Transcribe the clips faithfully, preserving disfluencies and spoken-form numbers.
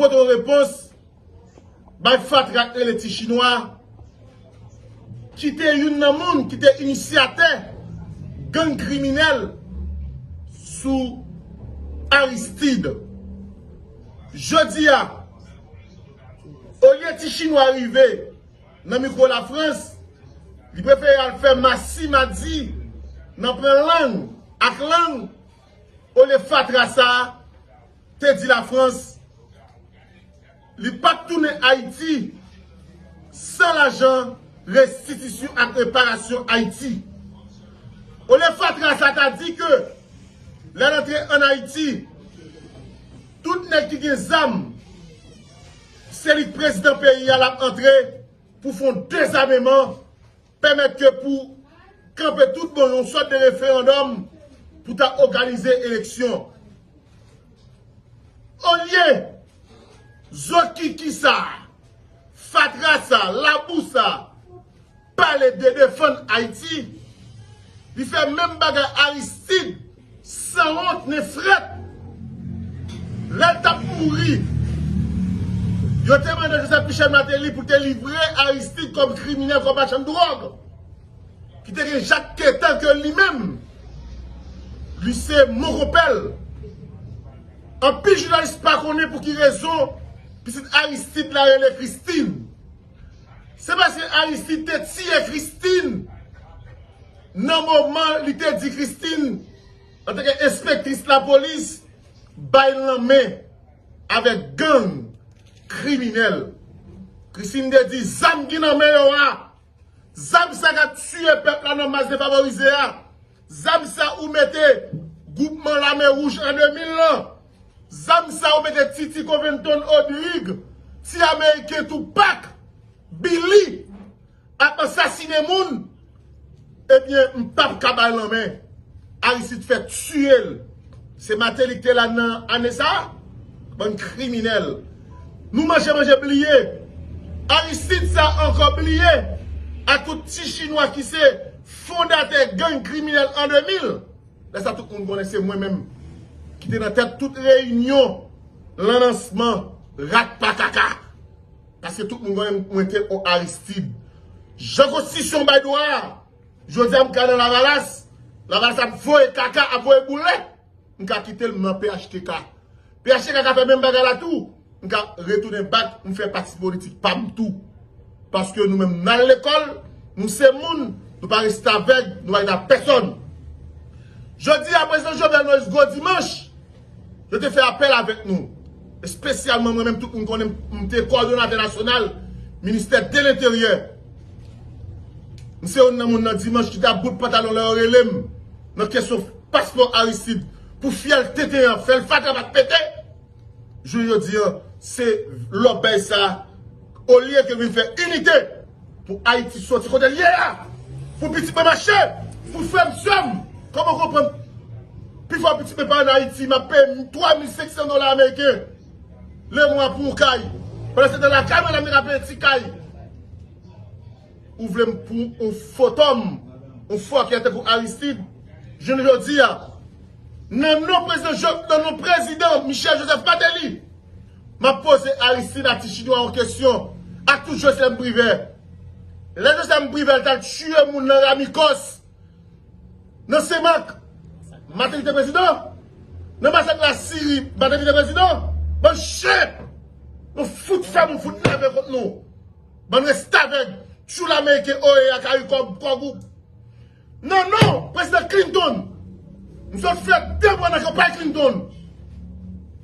pote yon repons bay fatra k rele Ti Chinwa, ki te youn nan moun ki te inisyatè gang kriminèl sou Aristide. Jodi a, olye Ti Chinwa rive nan mikwo Lafrans, li prefere al fè masi madi nan pran lang ak lang, olye fatra sa a te di Lafrans li p ap tounen Ayiti san lajan restitisyon ak reparasyon Ayiti. Olye fatra sa ta di ke lè l antre ann Ayiti, tout nèg ki gen zam, se li k prezidan peyi a, l ap antre pou fè yon dezameman, pèmèt ke pou kanpe tout bon yon sòt de referandòm pou ta òganize eleksyon. Olye zokiki sa, fatra sa, labou sa, pale de defann Ayiti, li fè menm bagay Aristide, sanwont, nefrèt. Lè l t ap mouri, yo te mande Joseph Michel Martelly pou te livre Aristide kòm kriminèl, kòm machann dwòg, ki te gen Jacques Quentin ke li menm, li se monkonpè l. Anpil jounalis pa konnen pou ki rezon pitit Aristide la rele Christine. Se paske Aristide te tiye Christine nan moman li te di Christine, antanke enspektris lapolis, bay lanmen avèk gang kriminèl. Christine te di, zam ki nan men yo a, zam sa k ap tiye pèp la nan mas defavorize a, zam sa ou mete gwoupman Lame Wouj an de mil lan, zam sa ou mete Titi Covington Odrigue, ti Ameriken Tupac, Billy, ap ansasinen moun, ebyen, m p ap ka bay lanmen. Aristide fè tiye l. Se Martelly ki te la nan ane sa a? Bann kriminèl. Nou manje, manje bliye. Aristide sa ankò bliye ak tout ti chinwa ki se fondatè gang kriminèl an de mil. Lè sa tout moun konnen se mwen menm ki te nan tèt tout reyinyon lannansman rat pa kaka. Paske tout moun konnen mwen te on Aristide. Jan konstitisyon bay dwa a, jodi a m ka nan Lavalas, Lavalas ap voye kaka, ap voye boule, m ka kite l, m nan P H T K. P H T K ka fè menm bagay la tou, m ka retounen back, m fè pati politik pa m tou. Paske nou menm, n al lekòl, nou se moun, nou pa restavèg, nou pa rete ak pèsòn. Jodi a, prezidan Jovenel Moïse, gwo dimanch, yo te fè apèl avèk nou. Espesyalman mwen menm, tout moun konnen m te kowòdonatè nasyonal ministè de lenteryè. M se youn nan moun nan dimanch ki t ap bout pantalon lè yo rele m nan kesyon paspò Aristide pou fyèl tenten an, fè l fatra pa t pete. Jounen jodi a, se lòbèy sa, olye ke vin fè inite pou Ayiti soti kote l ye a, pou pitit mwen mache, pou frè m, sè m, kòman w konprann? Pifò pitit mwen pa ann Ayiti, m ap peye twa mil senk san dola ameriken lemwa pou yon kay. Pandan se tan lakay mwen la, m te ka peye ti kay. Ou vle m pou yon fotòm, yon fòkè tankou Aristide? Jounen jodi a, nan non prezidan Jo-, nan non prezidan Michel Joseph Martelly, m ap poze Aristide a Ti Chinwa yon kesyon, ak tout Joslèm Privè. Lè Joslèm Privè t al tiye moun nan Ramikòs, nan Senmak, Martelly te prezidan. Nan masak Lasiri, Martelly te prezidan. Bann chen! Nou fout fè moun fout leve kont nou. Bann restavèg, tchoul ameriken, oea, karikòm, kògou. Nan non prezidan Clinton, m sot fè de mwa nan kanpay Clinton.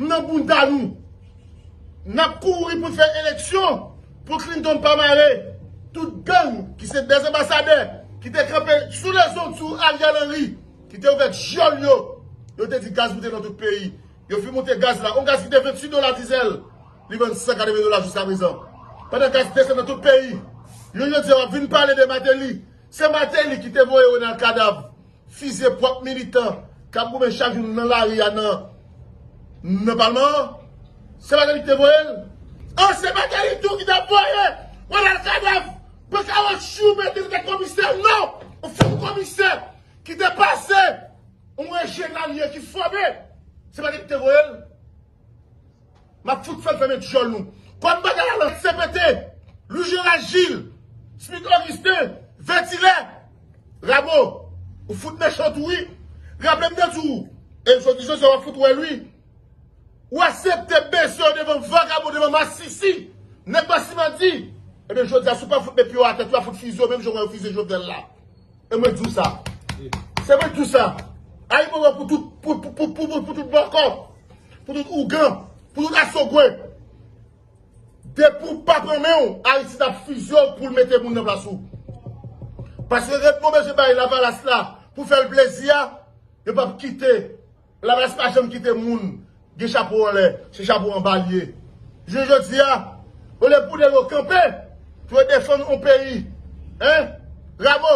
M nan bounda nou. N ap kouri pou n fè eleksyon pou Clinton pa mare tout gang ki se dèz anbasadè ki te kanpe sou lezon sou Ariel Henry, ki te ouvè dyòl yo. Yo te di gaz moute nan tout peyi. Yo fin moute gaz la. On gaz ki te venntuit dola dizèl, li vann san katreven dola jiskaprezan. Pandan gaz desann nan tout peyi. Yo, yo di w ap vin pale de Martelly. Se Martelly ki te voye Renald Cadav fizye pwòp militan k ap goumen chak jou nan lari a nan, nan palman an. Se Martelly ki te voye l. An, se Martelly tou ki t ap voye Renald Cadav pran kawotchou mete l nan komisè. Non! On fou komisè ki te pase, on rejenal ye ki fòme. Se Martelly ki te voye l. M ap fout fè l fèmen djòl nou. Kòm bagay la lan C P T, Louis Gérard Gilles, Smith Augustin, Ventilè, Ramo, ou fout mechan tou wi. Raple m de tou. E jodi jodi w ap fout wè l wi. Ou aksepte bese yo devan vagabon, devan masisi, nèg masimadi. Ebyen jodi a si w pa fout met pye w atè, w ap fout fizye w menm jan w fizye Jovenel la. E mwen di w sa. Se mwen di w sa. Ayibobo pou tout, pou, pou, pou, pou, pou, pou tout bòkò, pou tout ougan, pou tout asogwe. Depi w pa pran men w, Ayiti t ap fizye w pou l mete moun nan plas ou. Paske ret mwen bezwen bay Lavalas la pou fè l plezi a, yo p ap kite. Lavalas pa janm kite moun gen chapo anlè, se chapo anba l ye. Jounen jodi a, olye pou nèg yo kanpe pou yo defann yon peyi, en? Ramo,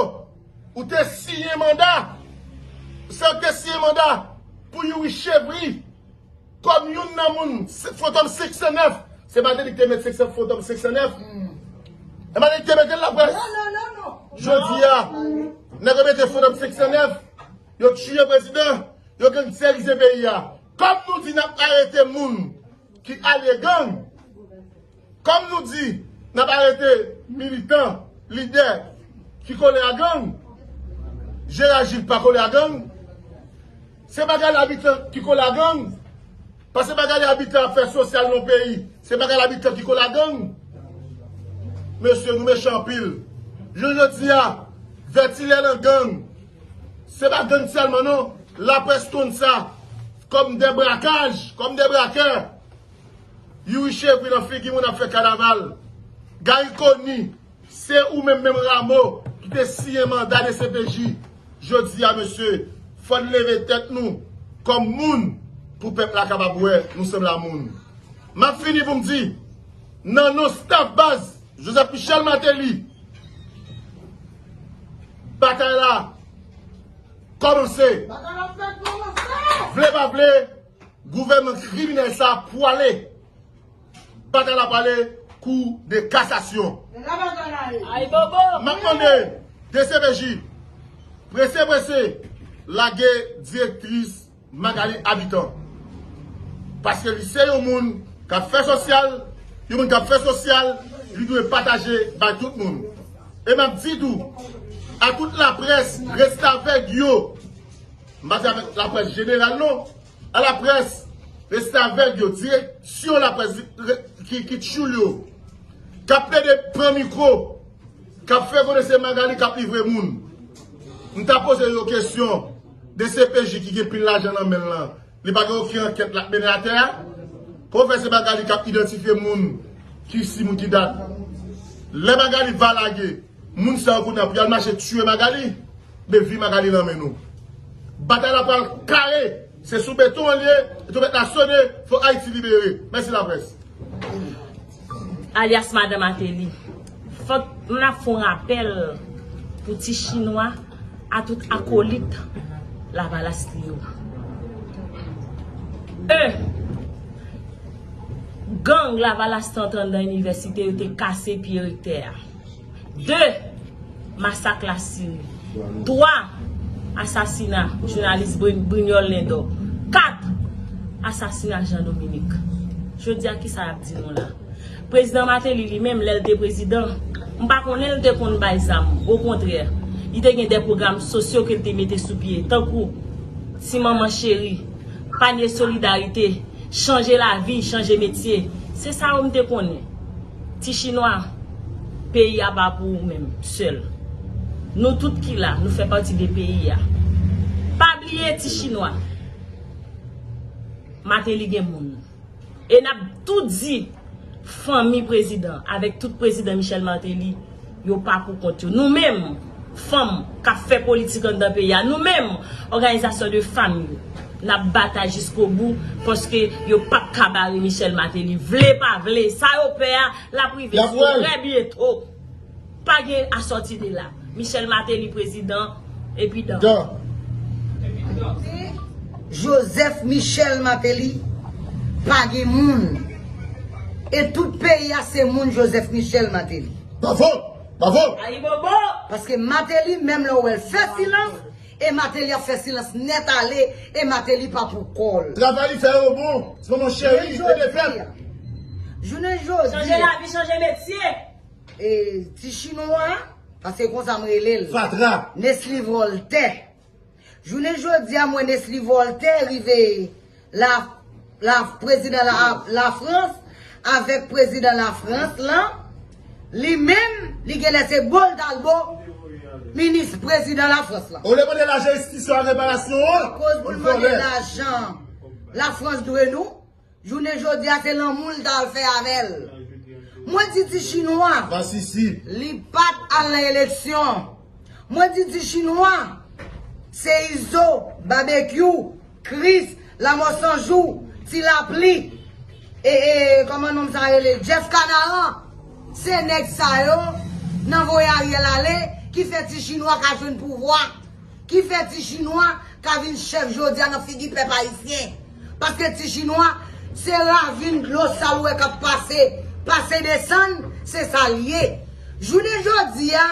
ou te siyen manda, se ou te siyen manda pou Youri Chevry kòm youn nan moun Fantòm senk san nèf. Se Martelly ki te met senk san, Fantòm senk san nèf. E Martelly ki te mete l laprès. Jodi a, nèg yo mete Fantòm senk san nèf, yo tiye prezidan, yo gangstèrize peyi a. Kòm nou di n ap arete moun ki alye gang, kòm nou di n ap arete militan, lidè ki kole a gang, Gérard Gilles pa kole a gang, se bagay la Abitan ki kole a gang, paske bagay la Abitan ap fè sosyal nan peyi, se bagay la Abitan ki kole a gang. Mesye, nou mechan anpil. Jounen jodi a, Vètilè nan gang. Se pa gang sèlman non. Laprès konn sa. Kòm de brakaj, kòm de brakè. Youri Chevry nan figi moun ap fè kanaval. Gary Conille, se ou menm menm Ramo ki te siyen manda de C P J. Jodi a, mesye, fò n leve tèt nou kòm moun pou pèp la kapab wè nou sanble a moun. M ap fini pou m di, nan non staff baz Joseph Michel Martelly, batay la kòmanse. Vle pa vle, gouvènman kriminèl sa a pwale. Batay la pwale kou de kasasyon. M ap mande D C P J, prese prese, lage direktris Magali Habitant. Paske li se yon moun k ap fè sosyal, yon moun k ap fè sosyal, li dwe pataje bay tout moun. E m ap di tou, a tout laprès, restavèg yo, m pa di avèk laprès jeneral non, a laprès, restavèg yo, direksyon laprès ki, ki tchoul yo, k ap plede pran mikwo, k ap fè konnen se Magali k ap livre moun. M ta poze yo kesyon, D C P J ki gen pil lajan nan men l lan, li pa gen okenn ankèt l ap mennen atè a? Kòman fè se Magali k ap idantifye moun ki si moun ki dat? Lè Magali va lage, moun sa yo kounye a pou y al mache tiye Magali, men vi Magali nan men nou. Batay la pral kare, se sou beton an l ye, e twonpèt la sone, fò Ayiti libere. Mèsi laprès. Alyas Madan Martelly. Fòk m ap fè yon rapèl pou ti chinwa a tout akolit Lavalas li yo. Un, gang Lavalas te antre anndan inivèsite yo te kase pye rektè a. De, masak Lasiri. Twa, asasina jounalis Brignol Lindor. Kat, asasina Jean Dominique. Jodi a kisa y ap di nou la? Prezidan Martelly li menm lè l te prezidan, m pa konnen l te konn bay zam. Okontrè, li te gen de pwogram sosyo ke l te mete sou pye, tankou Ti Manman Cheri, Panye Solidarite, Chanje Lavi, Chanje Metye. Se sa yo m te konnen. Ti chinwa, peyi a pa pou ou menm sèl. Nou tout ki la, nou fè pati de peyi a. Pa bliye ti chinwa, Martelly gen moun. E n ap tou di fanmi prezidan avèk tout prezidan Michel Martelly, yo pa pou kont yo. Nou menm, fanm k ap fè politik anndan peyi a, nou menm, òganizasyon de fanm yo, n ap batay jiskobou paske yo p ap ka bare Michel Martelly. Vle pa vle, sa yo pè a, l ap rive trè byento. Pa gen asòti de la. Michel Martelly prezidan epi dan. Joseph Michel Martelly pa gen moun. E tout peyi a se moun Joseph Michel Martelly. Bravo! Bravo! Ayibobo! Paske Martelly, menm lè w wè l fè silans, E Martelly ap fè silans nèt ale, e Martelly pa pou kò l. Travay li fè yo bon, se yon cheri, se de fèt. Jounen jodi a, chanje lavi, chanje metye. E ti chinwa, paske konsa m rele l. Fatra. Nesly Voltaire. Jounen jodi a, m wè Nesly Voltaire rive la, la, prezidan la, Lafrans, avèk prezidan Lafrans lan, li menm, li genlè se bo l t al bo minis prezidan Lafrans lan. Olye mande lajan enstitisyon ak reparasyon an, akoz pou l mande lajan Lafrans dwe nou, jounen jodi a se lanmou l t al fè avè l. Mwen di ti chinwa, masisi, li pa t al nan eleksyon. Mwen di ti chinwa, se Izo, Babekyou, Kris, Lanmò San Jou, Ti Lapli, e, e, kòman nonm sa rele? Jeff Kanaran. Se nèg sa yo, nan voye Ariel ale, ki fè ti chinwa ka jwenn pouvwa, ki fè ti chinwa ka vin chèf jodi a nan figi pèp ayisyen. Paske ti chinwa, se ravin dlo sal ou wè k ap pase, pase desann, se sa l ye. Jounen jodi a,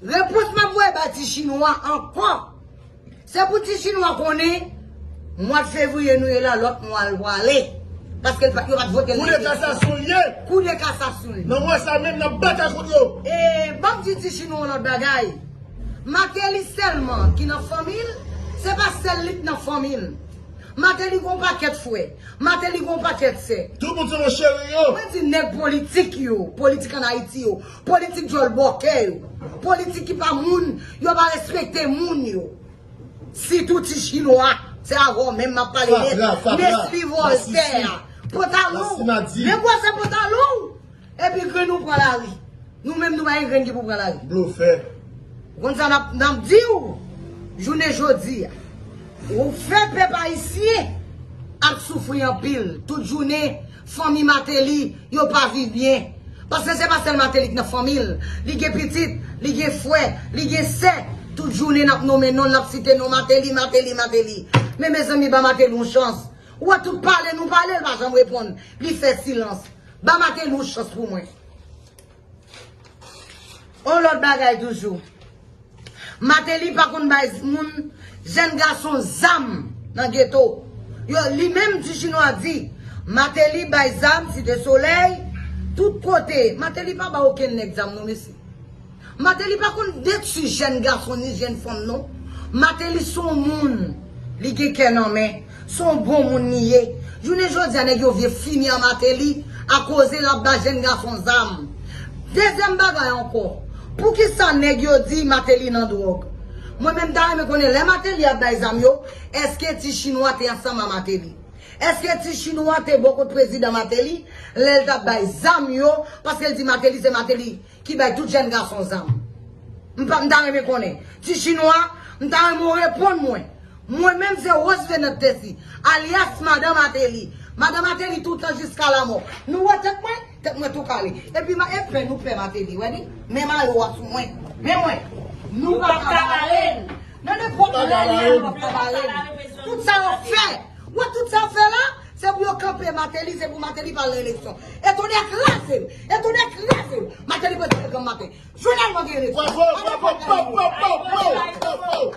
repons m ap voye bay ti chinwa ankò, se pou ti chinwa konnen, mwa fevriye nou ye la, lòt mwa l pwale. Paske l pa, yo pa t vote l. Kou de kasasyon l ye. Kou de kasasyon l ye. Nan mwa sa menm, n ap batay kont yo. E, ban m di ti chinwa yon lòt bagay. Martelly sèlman ki nan fanmi l, se pa sèl li k nan fanmi l. Martelly gon pakèt frè. Martelly gon pakèt sè. Tout moun se yon cheri yo. Mwen di nèg politik yo, politik ann Ayiti yo, politik djòl bòkè yo, politik ki pa moun, yo pa respekte moun yo. Sitou ti chinwa, se avè w menm m ap pale nèt. Nesly Voltaire, pantalon w, men bwase pantalon w. Epi grenn ou pran lari. Nou menm nou pa gen grenn ki pou pran lari. Blofè. Ou konn sa n ap, n ap di w, jounen jodi a. Ou fè pèp ayisyen ap soufri anpil. Tout jounen, fanmi Martelly, yo pa viv byen. Paske se pa sèl Martelly k nan fanmi l. Li gen pitit, li gen frè, li gen sè. Tout jounen n ap nonmen non l, n ap site non Martelly, Martelly, Martelly. Men mezanmi, ba Martelly yon chans. Ou wè tout pale nou pale, l pa janm reponn. Li fè silans. Ba Martelly yon chans pou mwen. On lòt bagay toujou. Martelly pa konn bay moun, jèn gason zam nan geto. Yo, li menm ti chinwa di, Martelly bay zam Site Solèy, tout kote. Martelly pa ba okenn nèg zam non, mesye. Martelly pa konn detwi jèn gason ni jèn fanm non. Martelly se yon moun, li gen kè nan men. Se yon bon moun li ye. Jounen jodi a, nèg yo vle fini an Martelly akoz l ap ba jèn gason zam. Dezyèm bagay ankò, poukisa nèg yo di Martelly nan dwòg? Mwen menm, m ta renmen konnen lè Martelly ap bay zam yo, èske ti chinwa te ansanm a Martelly? Èske ti chinwa te bò kot prezidan Martelly lè l t ap bay zam yo, paske l di Martelly se Martelly ki bay tout jèn gason zam? M pa, m ta renmen konnen. Ti chinwa, m ta renmen w reponn mwen. Mwen menm se Rose Venant Tesi, alyas Madan Martelly. Madan Martelly toutan jiska lamò. Nou wè tèt mwen? Tèt mwen tou kale. Epi ma, e pè nou pè Martelly, wè ni? Men mayo a sou mwen. Men mwen. Nou pa ka bare l. Nan nenpòt lè li ye, nou pa ka bare l. Tout sa yo fè. Wè tout sa yo fè la, se pou yo kanpe Martelly, se pou Martelly pa al nan eleksyon. E tonnè kraze l. E tonnè kraze l. Martelly pral telegram maten. Jounal mwen gen eleksyon. Bravo, bravo, bravo, bravo, bravo.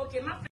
Ok, m ap